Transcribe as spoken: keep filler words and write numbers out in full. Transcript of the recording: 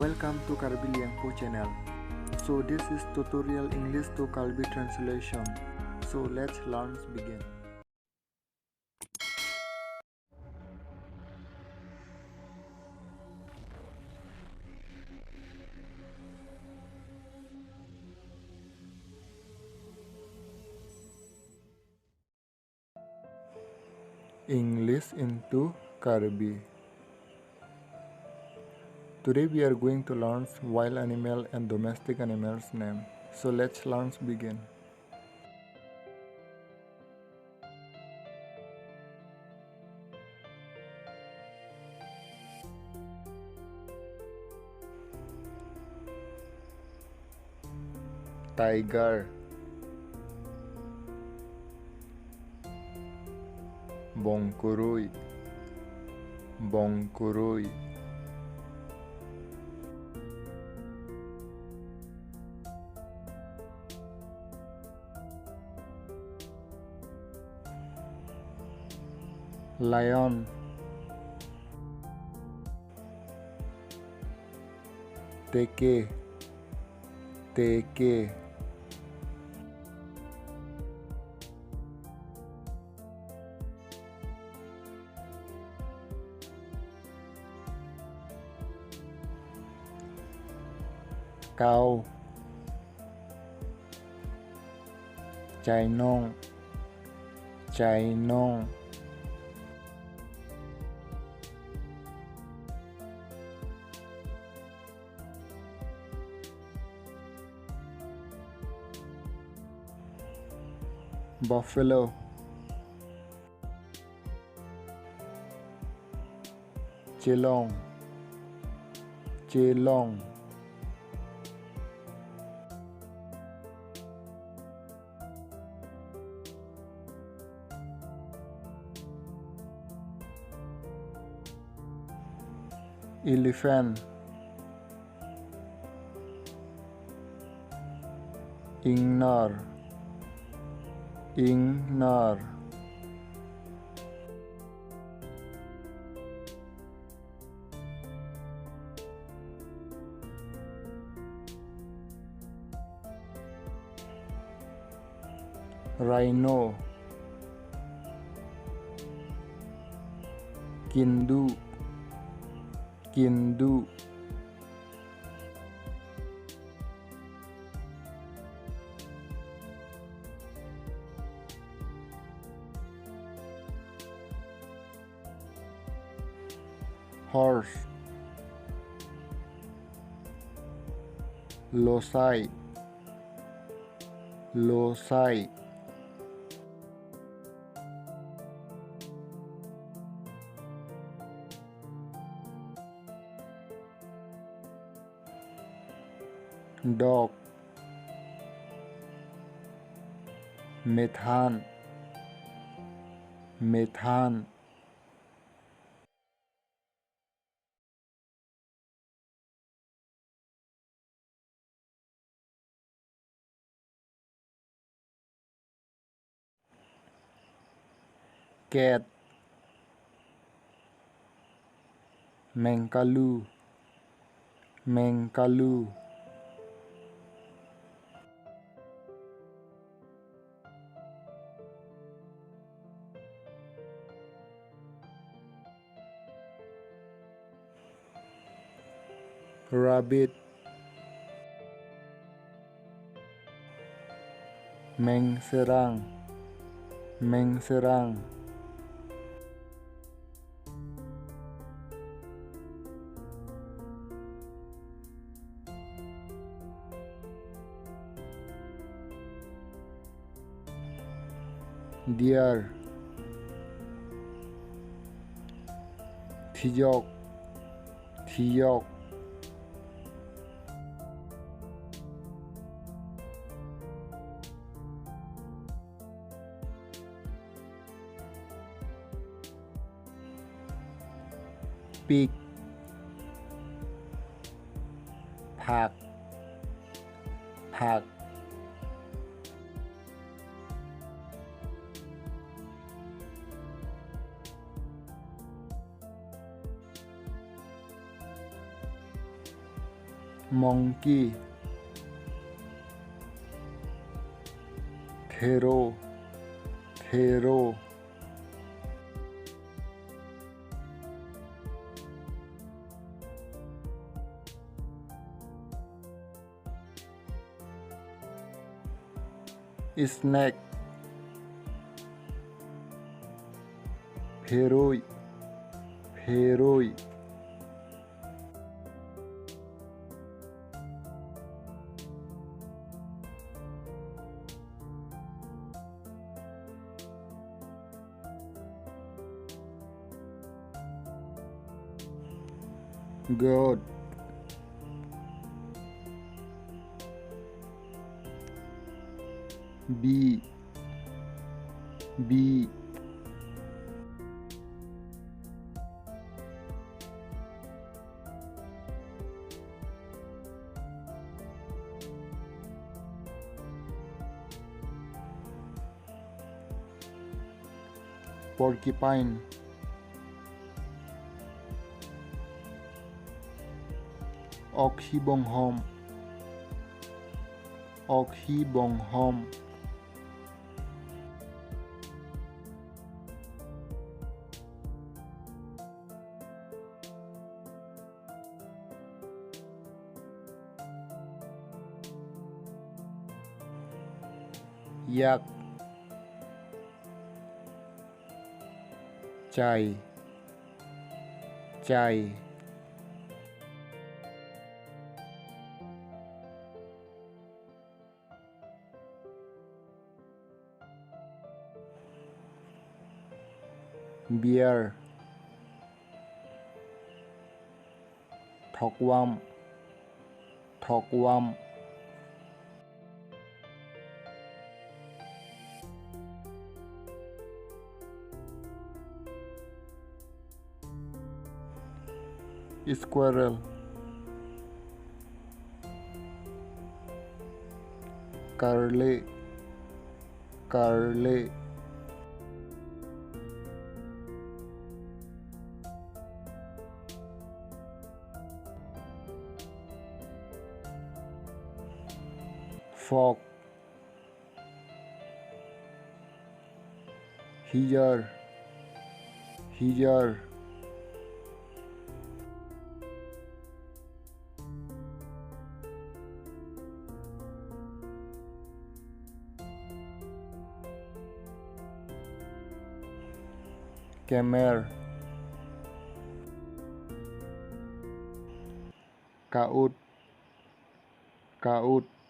Welcome to Karbi Liangpo channel. So this is tutorial English to Karbi translation. So let's learn begin. English into Karbi. Today we are going to learn wild animal and domestic animals name. So let's learn begin. Tiger. Bongkoroi. Bongkoroi. Lion. Teke. Teke. Cow. Chainong. Chainong. Buffalo. Chelong. Chelong. Elephant. Ingnar. Ingnar. Rhino. Kindu. Kindu. Horse. Losai. Losai. Dog. Methan. Methan. Cat. Mengkalu. Mengkalu. Rabbit. Mengserang. Mengserang. Deer. Thijok. Thijok. Pig. Phak. Phak. Monkey. Thero. Thero. Snake. Pherui. Pherui. Goat. Bee. Bee. Porcupine. Okhibonghom. Okhibonghom. Yak. Chai. Chai. Bear. Thokvam. Thokvam. Squirrel. Karle. Karle. Frog. Hijor. Hijor. Camel. Ka-ut. Ka-ut.